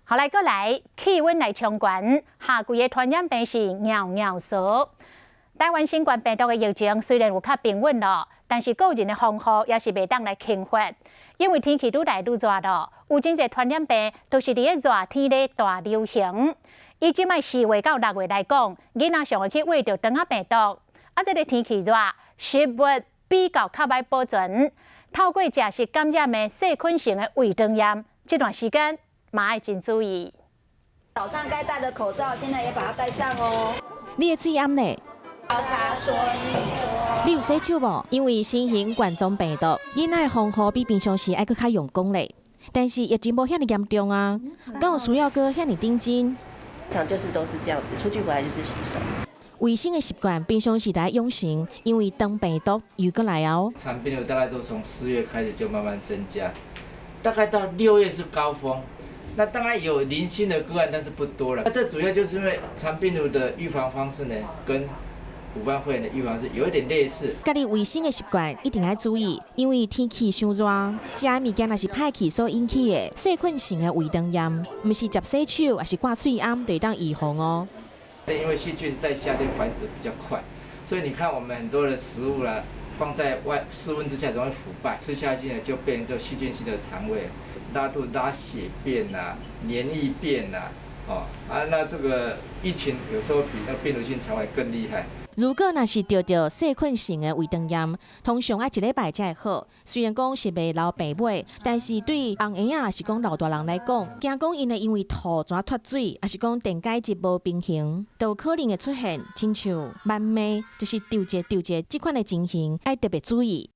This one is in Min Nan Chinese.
好來，閣來氣溫來衝懸，夏季的傳染病是𤢕𤢕趖。台灣新冠病毒的疫情雖然有較平穩囉，但是個人的防護也是袂當來輕忽，因為天氣愈來愈熱囉，有真濟傳染病都是佇咧熱天咧大流行。以這擺4月到6月來講，囡仔上會去秽著腸仔病毒。啊，這个天氣熱，食物比較較歹保存，透過食食感染的細菌性的胃腸炎，這段時間嘛愛真注意。早上該戴的口罩，現在也把它戴上哦。你的喙罨呢？交叉說一說。你有洗手無？因為新型冠狀病毒，囡仔的防護比平常時愛閣較用功咧。但是疫情無遐爾嚴重啊，敢有需要閣遐爾認真？常就是都是這樣子，出去回來就是洗手。衛生的習慣平常時來養成，因為腸病毒又閣來哦。腸病毒大概都從4月開始就慢慢增加，大概到6月是高峰。那當然有零星的個案，但是不多了。那這主要就是因為腸病毒的預防方式呢，跟武漢肺炎的預防是有一點類似。家己衛生的習慣一定愛注意，因為天氣傷熱，食的物件若是歹去所引起的細菌性的胃腸炎，毋是捷洗手，抑是掛喙罨就會當預防哦。因為細菌在夏天繁殖比較快，所以你看我們很多的食物啦，放在外室溫之下容易腐敗，吃下去呢就變成這細菌性的腸胃，拉肚、拉血便啊、黏液便啊，哦啊，那這個疫情有時候比那病毒性腸胃更厲害。如果若是著著細菌性的胃腸炎，通常愛一禮拜才會好。雖然講是袂留病尾，但是對紅嬰仔抑是講老大人來講，驚講𪜶會因為吐怎脫水，抑是講電解質無平衡，都有可能會出現親像謾罵，就是丟一丟一這款的情形，愛特別注意。